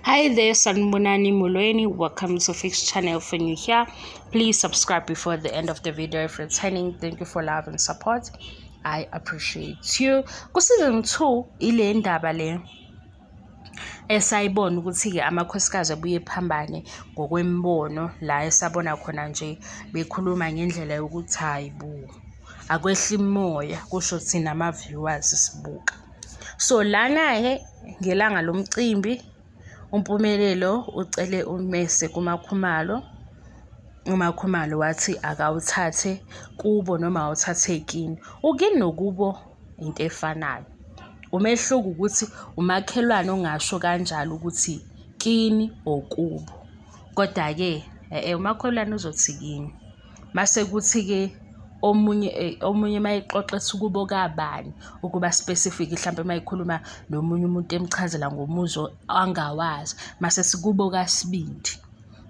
Hi there, Sanibonani Molweni. Welcome to Fix Channel. If you're new here, please subscribe before the end of the video. If returning, thank you for love and support. I appreciate you. Ku-season 2 ile ndaba le esayibona ukuthi-ke amakhosikazi abuye phambane ngokwemibono la esabona khona nje bekhuluma ngendlela yokuthi hayi bo akwehli imoya kusho thina ama-viewers sibuka. So lana-ke ngelanga lomcimbi uMpumelelo ucele ummese kuMakhumalo. UMakhumalo wathi akawuthathe kubo noma awuthathe kini. Ukini nokubo into efanayo. Umehluko ukuthi umakhelwane ongasho kanjalo ukuthi kini or kubo. Koda-ke umakhelwane uzothi kini. Mase kuthi-ke omunye omunye uma exoxa ethi kubo kabani ukuba specific hlampe uma ekhuluma nomunye umuntu emchazela ngomuzi angawazi mase sikubo kaSibindi.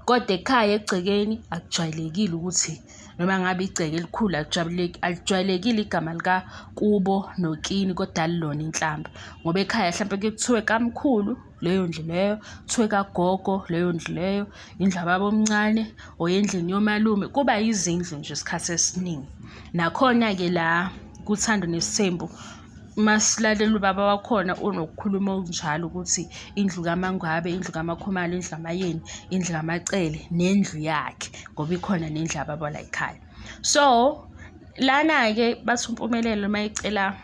Kodwa ekhaya egcekeni akujwayelekile ukuthi noma ngabe igceke elikhulu alijwayelekile igama likakubo nokini kodwa alilona inhlamba ngoba ekhaya hlampe kuye kuthiwe kamkhulu. Leyo ndlu leyo kuthiwe kagogo, leyo ndlu leyo indlu yababa omncane or endlini yomalume. Kuba yizindlu nje isikhathi esiningi. Nakhona-ke la kuThando Nesithembu masilalela ubaba wakhona unokukhuluma okunjalo ukuthi indlu kaMangwabe, indlu kaMakhumalo, indlu kaMayeni, indlu kaMacele nendlu yakhe ngoba ikhona nendlu yababa layikhaya. So lana-ke bathi uMpumelelo uma ecela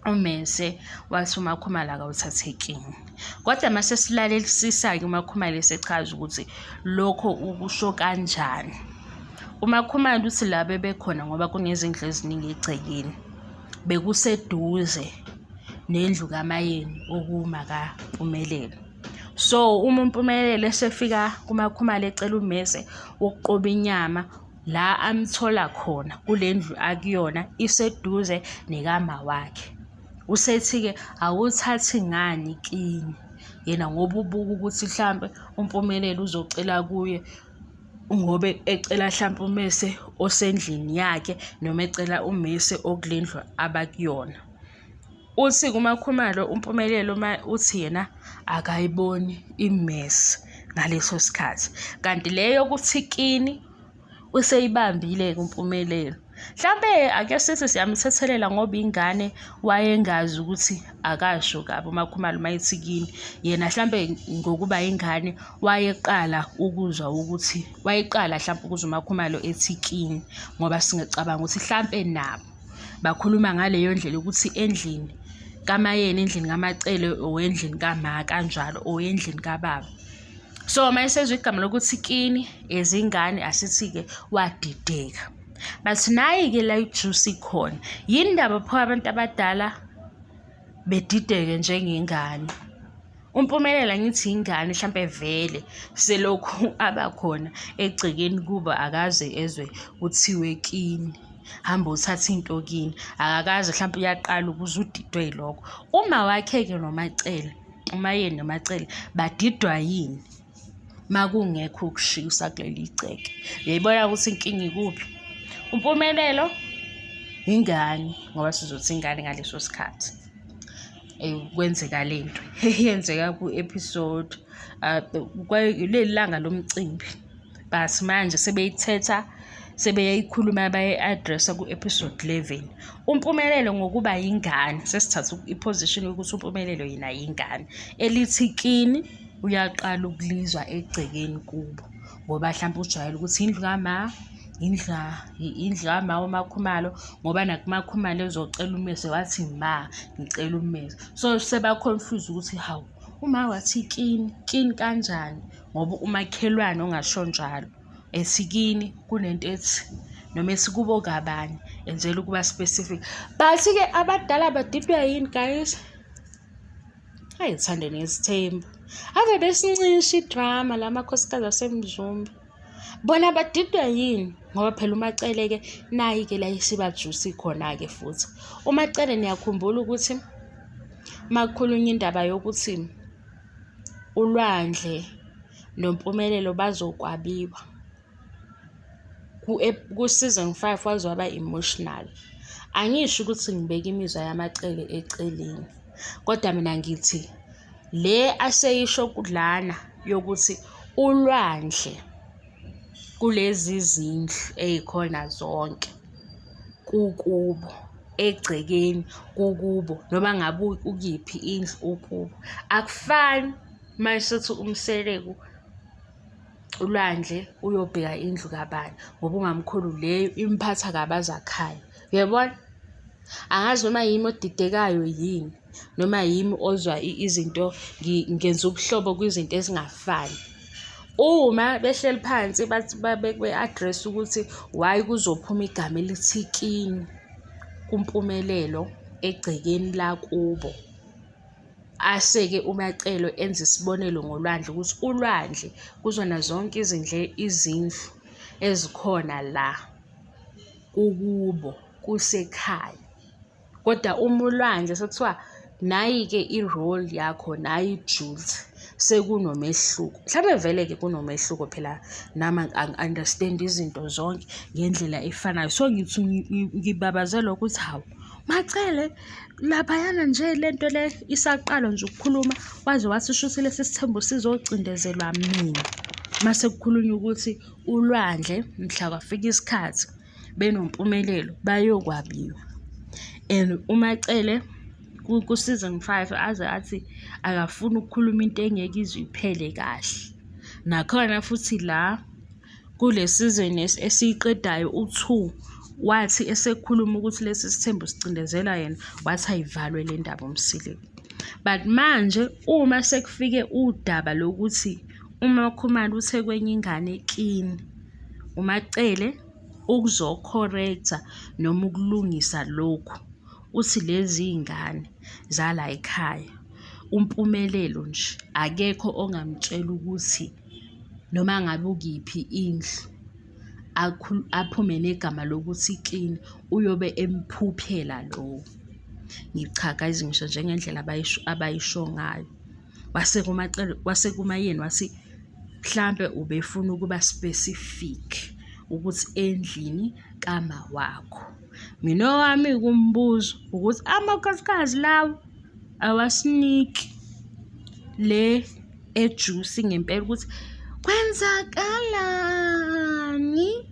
umese wathi uMakhumalo akawuthathe kini. Kodwa uma sesilalelisisa-ke uMakhumalo esechaza ukuthi lokho ukusho kanjani. UMakhumalo uthi la bebekhona ngoba kunezindlu eziningi egcekeni, bekuseduze nendlu kaMayeni okuwumakaMpumelelo. So uma uMpumelelo esefika kuMakhumalo ecela umese wokuqoba inyama, La amthola khona kule ndlu akuyona iseduze nekama wakhe. Usethi-ke awuthathi ngani kini yena ngoba ubuka ukuthi hlampe uMpumelelo uzocela kuye ngoba ecela hlampe umese osendlini yakhe noma ecela umese okule ndlu abakuyona. Uthi kuMakhumalo uMpumelelo uma uthi yena akayiboni imesi ngaleso sikhathi kanti le yokuthi kini useyibambile-ke uMpumelelo. Mhlampe ake sithi siyamthethelela ngoba ingane wayengazi ukuthi akasho kabi uMakhumalo uma ethi kini. Yena hlampe ngokuba ingane wayeqala ukuzwa ukuthi wayeqala hlampe ukuzwa uMakhumalo ethi kini ngoba singacabanga ukuthi hlampe nabo bakhuluma ngaleyo ndlela ukuthi endlini kaMayeni, endlini kaMacele or endlini kama kanjalo or endlini kababa. So uma esezwa igama lokuthi kini izingane asithi-ke wadideka. But nayi-ke la ijuice ikhona. Yini ndaba pho abantu abadala bedideke njengengane? UMpumelelo angithi ingane hlampe vele selokhu abakhona egcekeni kubo akaze ezwe kuthiwe kini hamba uthathe into kini akakaze hlampe uyaqala ukuze udidwe yilokho. Uma wakhe-ke noMacele uMayeni noMacele badidwa yini makungekho ukushisa kuleli gceke? Uyayibona ukuthi inkinga ikuphi? UMpumelelo ingane ngoba sizothi ingane ngaleso sikhathi. Kwenzeka le nto yenzeka ku-episode leli langa lomcimbi but manje sebeyithetha sebeyayikhuluma bayi-address-a ku-episode 11. UMpumelelo ngokuba yingane sesithatha i-position yokuthi uMpumelelo yena yingane elithi kini uyaqala ukulizwa egcekeni kubo ngoba hlampe ujwayele ukuthi indlu kama indlu indlu kama uMakhumalo ngoba nakuMakhumalo ezocela umese wathi ma ngicela umese so seba-confuse ukuthi hawu uma wathi kini kini kanjani ngoba umakhelwane ongasho njalo ethi kini kunento ethi noma ethi kubo kabani enzela ukuba specific but-ke abadala badidwa yini guys? Hayi Thando nesithembu. Ave besincisha idrama la makhosikazi aseMzumbe. Bona badidwa yini? Ngoba phela uMacele-ke nayi-ke la isiba juicy khona-ke futhi. UMacele niyakhumbula ukuthi makukhulunywa indaba yokuthi uLwandle noMpumelelo bazokwabiwa. Ku-season 5 waze waba emotional. Angisho ukuthi ngibeka imizwa yaMacele eceleni, kodwa mina ngithi Le aseyisho lana yokuthi ulwandle kulezi zindlu ey'khona zonke kukubo, egcekeni kukubo, noma ngabe ukuyiphi indlu ukubo. Akufani uma esethi uMseleku uLwandle uyobheka indlu kabani ngoba umamkhulu leyo imphatha kabi azakhale. Uyabona? Angazi noma yimi odidekayo yini noma yimi ozwa izinto ngenza ubuhlobo kwizinto ezingafani. Uma behleli phansi bathi be-address ukuthi why kuzophuma igama elithi kini kuMpumelelo egcekeni lakubo. Ase-ke uMaCele enza isibonelo ngolwandle ukuthi ulwandle kuzona zonke izindlu ezikhona la kukubo kusekhaya. Kodwa uma ulwandle sekuthiwa nayi-ke i-role yakho nayi i-duty sekunomehluko. Mhlambe vele-ke kunomehluko phela nami angi-understand-i izinto zonke ngendlela efanayo. So ngithi ngibabazelwa ukuthi hawu Macele laphayana nje lento le isaqala nje ukukhuluma waze wathi shuthi lesi sithembu sizocindezelwa mina. Mase kukhulunywa ukuthi ulwandle mhla kwafika isikhathi benoMpumelelo bayokwabiwa and uMaCele ku-season 5 aze athi akafuni ukukhuluma into engeke izwe iphele kahle. Nakhona futhi la kule season esiyiqedayo u-2 wathi esekhuluma ukuthi lesi sithembu sicindezela yena wathi ayivalwe le ndaba uMseleku. But manje uma sekufike udaba lokuthi uMaKhumalo uthe kwenye ingane kini uMaCele ukuzo-correct-a noma ukulungisa lokhu uthi lezi iy'ngane zala ekhaya uMpumelelo nje akekho ongamtshela ukuthi noma ngabe ukuyiphi indlu aphume negama lokuthi kini uyobe emphuphela lowo. Cha guys ngisho njengendlela abayisho ngayo. Wase kuMaCele wase kuMaYeni wathi mhlampe ubefuna ukuba specific ukuthi endlini kama wakho. Mina owami-ke umbuzo ukuthi amakhosikazi lawa awasiniki le ejusi ngempela ukuthi kwenzakalani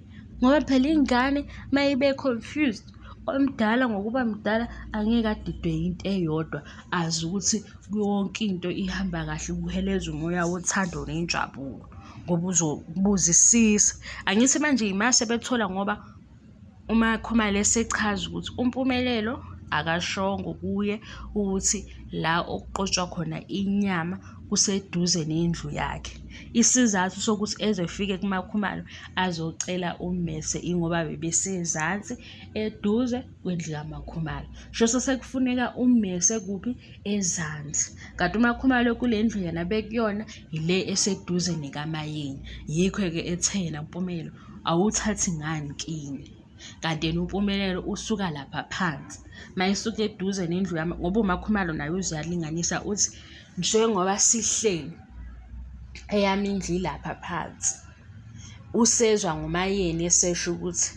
ngoba phela ingane uma ibe confused omdala ngokuba mdala angeke adidwe into eyodwa azi ukuthi yonke into ihamba kahle kuheleza umoya wothando nenjabulo ngoba uzobuzisisa. Angithi manje yima sebethola ngoba uMaKhumalo esechaza ukuthi uMpumelelo akashongo kuye ukuthi la okuqotshwa khona inyama kuseduze nendlu yakhe. Isizathu sokuthi eze efike kuMaKhumalo azocela ummese ingoba bebesezansi eduze kwendlu kaMaKhumalo. Sho sekufuneka ummese kuphi? Ezansi. Kanti uMaKhumalo kule ndlu yena abekuyona yile eseduze nekaMayeni. Yikho-ke ethe yena Mpumelelo awuthathi ngani kini. Kanti yena uMpumelelo usuka lapha phansi. Mayesuka eduze nendlu yami ngoba uMaKhumalo naye uze uyalinganisa uthi njengoba sihleli eyami indlu ilapha phansi. Usezwa ngoMayeni esesho ukuthi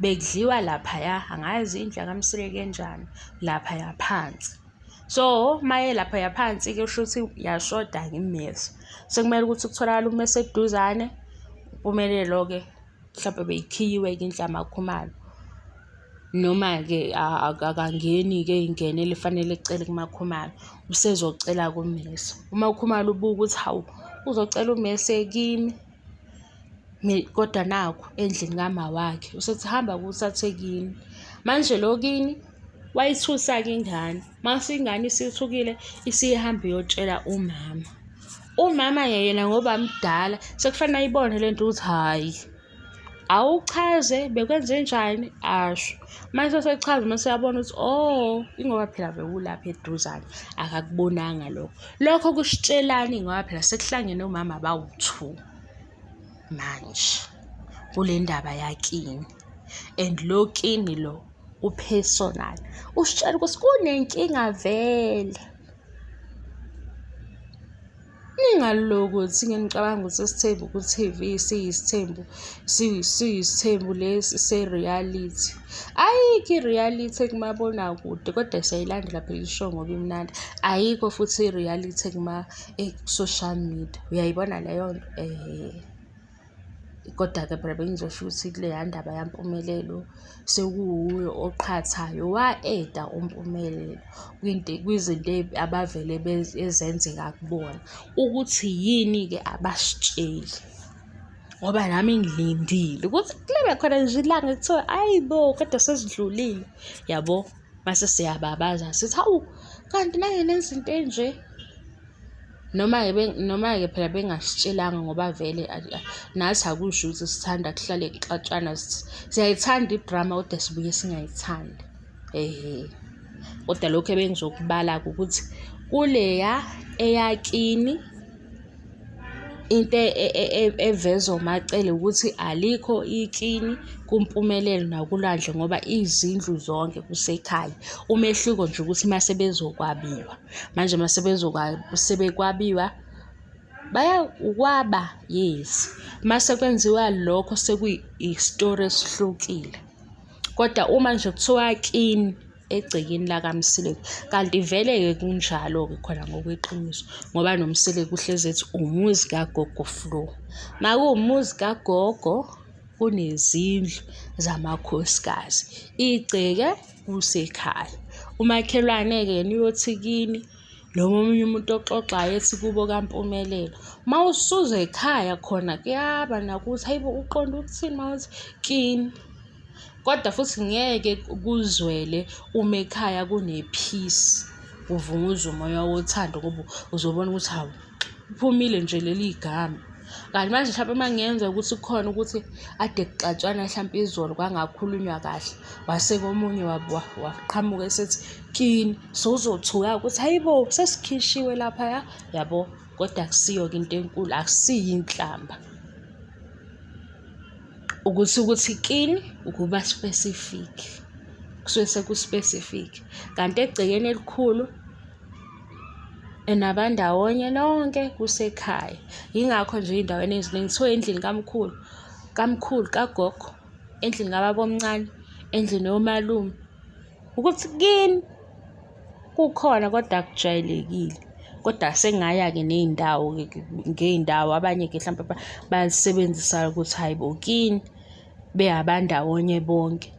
bekudliwa laphaya angazi indlu yakaMseleku enjani laphaya phansi. So maye laphaya phansi-ke kusho ukuthi yashoda-ke imese. Sekumele ukuthi kutholakale ummese eduzane, uMpumelelo-ke mhlampe beyikhiyiwe-ke indlu yaMakhumalo. Noma-ke akangeni-ke ingene elifanele ecele kuMakhumalo, usezocela kummese. UMakhumalo ubuka ukuthi hawu uzocela ummese kimi kodwa nakhu endlini kamawakhe usethi hamba kuthathe kini. Manje lo kini wayithusa-ke ingane, mase ingane isithukile isihamba iyotshela umama. Umama-ke yena ngoba mdala sekufanele ayibone le nto ukuthi hhayi awuchaze bekwenzenjani asho. Mase esechaza mase eyabona ukuthi oh ingoba phela bewulapha eduzane akakubonanga lokho. Lokho kusitshelani ngoba phela sekuhlangene omama abawu-two manje kule ndaba yakini and lo kini lo u-personal usitshela ukuthi kunenkinga vele. Ningalokothi nginicabanga ukuthi isithembu ku-T_V siyisithembu, siyisithembu lesi se-reality. Ayikho i-reality ekumabonakude kodwa siyayilandela phela i-show ngoba imnandi. Ayikho futhi i-reality ku-social media. Uyayibona leyo nto? Ehhe. Kodwa-ke phela bengizosho ukuthi kuleya ndaba yaMpumelelo sekuwuye oqhathayo wa-add-a uMpumelelo kwizinto abavele ezenzeka kubona. Ukuthi yini-ke abasitsheli ngoba nami ngilindile ukuthi kube khona nje ilanga kuthiwa ayi bo kodwa sesidlulile, yabo. Mase siyababaza sithi hawu kanti nake nenza into enje. Noma-ke noma-ke phela bengasitshelanga ngoba vele nathi akusho ukuthi sithanda kuhlale kuxatshwana. Siyayithanda idrama kodwa sibuye singayithandi, ehhe. Kodwa lokhu ebengizokubala-ke ukuthi kuleya eyakini into evezwa uMaCele ukuthi alikho ikini kuMpumelelo nakuLwandle ngoba izindlu zonke kusekhaya. Umehluko nje ukuthi uma sebezokwabiwa, manje uma sebekwabiwa ukwaba yes. Mase kwenziwa lokho sekuyi-story esihlukile. Kodwa uma nje kuthiwa kini egcekeni lakaMseleku. Kanti vele-ke kunjalo-ke khona ngokweqiniso ngoba noMseleku uhlezi ethi umuzi kagogo Flo. Makuwumuzi kagogo kunezindlu zamakhosikazi, igceke kusekhaya. Umakhelwane-ke yena uyothi kini noma omunye umuntu oxoxayo ethi kubo kaMpumelelo. Uma usuza ekhaya khona kuyaba nakuthi hayi bo uqonde ukuthini uma uthi kini. Kodwa futhi ngeke kuzwele uma ekhaya kune-peace, kuvunguza umoya wothando ngoba uzobona ukuthi hawu liphumile nje leli gama. Kanti manje mhlampe uma kungenzeka ukuthi kukhona ukuthi ade kuxatshwana hlampe izolo kwangakhulunywa kahle, wase-ke omunye waqhamuka esethi kini, sewuzothuka ukuthi hhayi bo sesikhishiwe laphaya, yabo. Kodwa akusiyo-ke into enkulu, akusiyo inhlamba. Ukuthi ukuthi kini ukuba specific, kusuke seku-specific. Kanti egcekeni elikhulu nabandawonye nonke kusekhaya. Yingakho nje ey'ndaweni eziningi kuthiwa endlini kamkhulu, kamkhulu kagogo, endlini kababomncane, endlini yomalume. Ukuthi kini kukhona kodwa akujwayelekile. Kodwa sengingaya-ke ney'ndawo-ke ngey'ndawo abanye-ke hlampe balisebenzisayo ukuthi hhayi bo kini beyabandawonye bonke.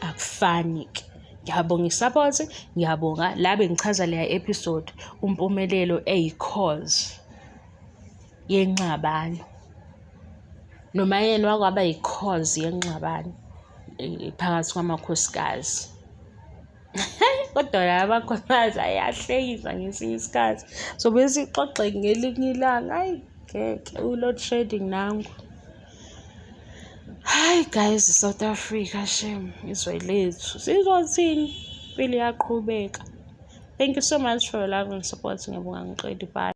Akufani-ke. Ngiyabonga i-support, ngiyabonga la bengichaza leya episode uMpumelelo eyi-cause yenxabano. Noma yena wake waba yi-cause yenxabano phakathi kwamakhosikazi. Kodwa la amakhosikazi ayahlekisa ngesinye isikhathi. Sobuye sixoxe ngelinye ilanga, hhayi ngeke u-load shedding nangu. Hhayi guys, i-South Africa shame, izwe lethu. Sizothini? Impilo iyaqhubeka. Thank you so much for your love and support. Ngiyabonga angiqedi, bye.